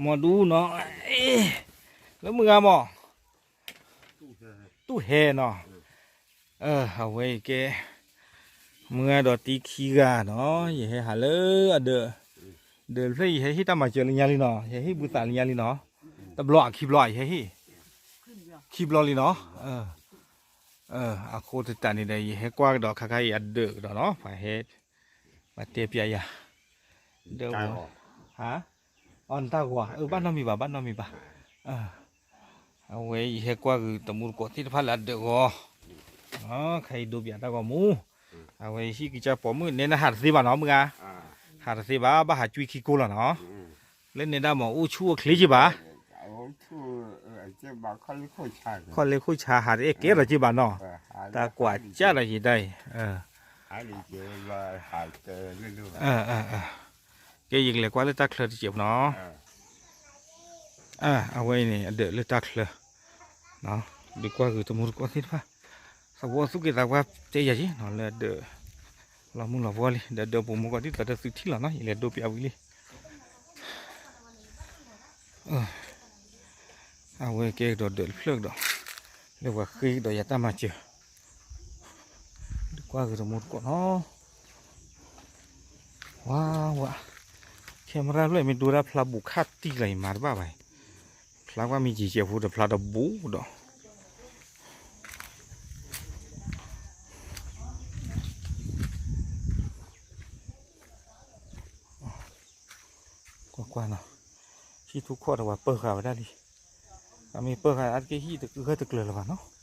မီၢ်ဒူနီၤ, လၢမုၢ်ဂၤမီၢ်, တူၢ်ဟဲနီၤ, အဝဲအံၤကဲ မုၢ်ဂၤဒီးတံခံဂၤနီၤ, ယဟဲဟးလၢအဒၢး, ဒၢးတဖျၢၣ် ယဟဲဟ့ၣ်တၢ်မၤစၢၤလၢညါလံနီၤ, ယဟဲဟ့ၣ်ဘုသးလၢညါလံနီၤ, တဘျီအခံဘျီယဟဲဟ့ၣ်, ခံဘျီလံနီၤ, အဃိသတးန့ၣ်ဒီး ယဟဲကွၢ်ကဒီးခါခါအံၤအဒၢးကဒီးနီၤ, ပှၤဟဲ, ပှၤတဲပျးယၤ, ဒၢး, အီနတၢ်ဂီၤ, အဘၣ်နီတမံၤဘၣ်, ဘၣ်နီတမံၤဘၣ်, အဝဲယဟဲကွၢ်ဂုာ်တမူတကိးသ့ၣ်တဖၣ်လၢအဒၢးဂီၤ, ခါအံၤဒိပၠးတၢ်ဂီၤမူ, အဝဲဟံၣ်ကစၢ်ပိာ်မုၣ်နဲနဟးတသ့ဘၣ်နီၤ မုၢ်ဂၤ, ဟးတသ့ဘၣ် ဘၣ်ဟးကွံခံကိၢ်လီၤနီၤ, လၢနဲဒၣ်မ့ၢ်အိၣ်ဆူၣ်အိၣ်ချ့က့ဘၣ်, ခီၣ်လ့ခိၣ်ဆါဟးတအဲၣ်ကဲထီၣ်က့ဘၣ်နီၤ, တၢ်ကွၢ်ကၢ်ဒီးယံၤဒၣ်အံၤ ကဲယကလဲၤကွၢ်လၢတၢ်ချၢတစဲးပနီၤ, အဝဲအံၤန့ၣ် အဒၢးလၢတၢ်ချၢ, ဒုးကွၢ်ဂုာ်တမူတကိးသ့ၣ်တဖၣ်, သဝီသူၣ်က့သးပှၢ်တဲယၤက့နီၤ လၢအဒၢး, လီၤမုၢ်လီၤဘှီလံ ဒီးဒၢးပိာ်မူကီးဒ်သိးဒီးသုထံၣ်လီၤနီၤ ယလဲၤဒိပျးဝံၤလံ အဝဲကဲကဒီးဒၢးတဖျၢၣ်ကဒီး, လၢပှၤဃ့ကဒီးယၤတၢ်မၤစၢၤ, ဒုးကွၢ်ဂုာ်တမူတကိးနီၤ, ဝါဝါ, camera ဖျၢၣ်မ့ၢ်ဒိတၢ်ဖျါဘူးခါတံၢ်လီၤ ယမၤတဘၣ်ဘၣ်, ဖျါကွၢ်မ့ၢ်ယံာ်ကဲးဖိတဖျါတဘူးဒီး ကွၢ်ကွၢ်နီၤ, ဟံၣ်ထူၣ်ခီၣ်ဒီးပှၤပၢဃာ်ဝဲဒၣ်လံ, အမ့ၢ်ပၢဃာ်အါတက့ၢ်ဟံၣ်တဂၢၢ်တကျၢၤလၢၤဘၣ်နီၤ.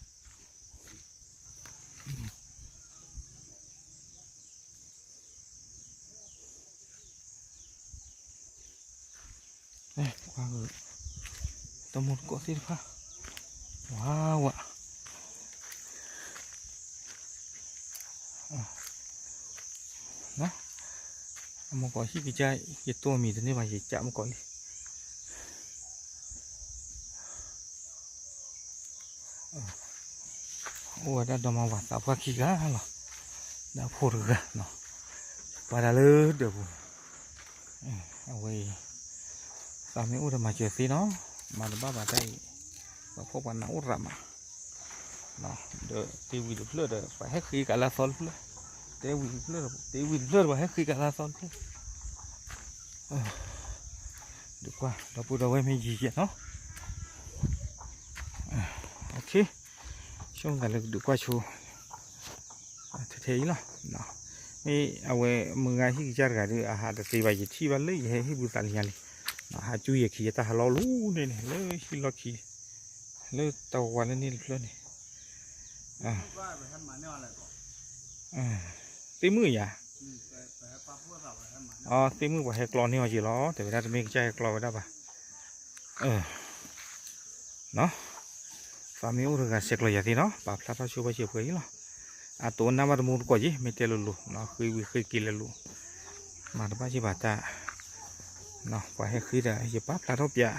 တမူတကိးသ့ၣ်တဖၣ်, ဝါဝါ, အမူကီးဟံၣ်ကစၢ် ယတိၢ်မံၤတန့ၢ်ဘၣ် ယကးမူကီးလံ. အိၣ်ဝဲဒၣ်ဒီမါဝၤသးပှၢ်ခံဂၤလီၤ, ဒီးဖိတဂၤနီၤ, ပှၤဒၣ်လၢဒၢးပူၤ, အဝဲအံၤ သးမ့ၢ်အိၣ်ဒီးမၤစၢၤသ့နီၤ, မၤတဘၣ်ဘၣ်တၢ်အံၤ, ပှၤဖှီၣ်ပှၤနးအိၣ်ရၤမး, ဒီးတ့ဝံၤတဖျၢၣ်ဒီး ပှၤဟဲဃ့ကးလၢအသီတဖျၢၣ်, တ့ဝံၤတဖျၢၣ်, တ့ဝံၤတဖျၢၣ်ဒီး ပှၤဟဲဃ့ကးလၢအသီတဖျၢၣ် ဒုးကွၢ် ဒီပုၢ်ဒီဝဲၢ်မ့ၢ်ယံၤယဲၢ်နီၤ, ဆိကမိၣ်လၢကဒုးကွၢ်ဆိ ထဲထဲအံၤလီၤ. မ့ၢ်အဝဲမုၢ်ဂၤဟံၣ်ကစၢ်တဂၤဒီး အဟးတသ့ဘၣ် ယထံၣ်ဘၣ်လၢယဟဲဟ့ၣ်ဘုသးလံညါလံ, ဟးကၠူယဲၢ်ခံယတၢ်ဟးလီၤလူၤန့ၣ်န့ၣ် လၢဟံၣ်လီၢ်ခံ, လၢတဝၤလၢန့ၣ်တဖျၢၣ်န့ၣ် သ့ၣ်မုၣ်ယၤ, သ့ၣ်မုၣ်ပှၤဟဲကျီန့ၢ်အီၤက့ၤလီၤ တဲဝဲဒၣ် တမ့ၢ်ကစၢ်ဟဲကျီဝဲဒၣ်ဘၣ်. သးမ့ၢ်အိၣ်တဂၤဆဲးကျိးယၤသ့နီၤ ပာ်ဖျါထီၣ်ဆိဘၣ်စၢၤပှဲၤအံၤလီၤ. အတိၢ်နၢ်ဘၣ်တမူတကိးက့ၤ မ့ၢ်တဲလိၤလိၤ ဃ့ဝံၤဃ့က့ၤလဲၤလိၤ မၤတဘၣ်က့ၤဘၣ်တၢ် ပှၤဟဲဃ့ဒီး ယပာ်ဖျါထီၣ်ပျး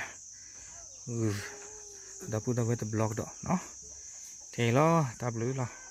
ဂုာ် ဒီပုၢ်ဒီဝဲၢ်တဘျီကဒီးနီၤ. ထဲအံၤလီၤ တၢ်ဘျုးလီၤ.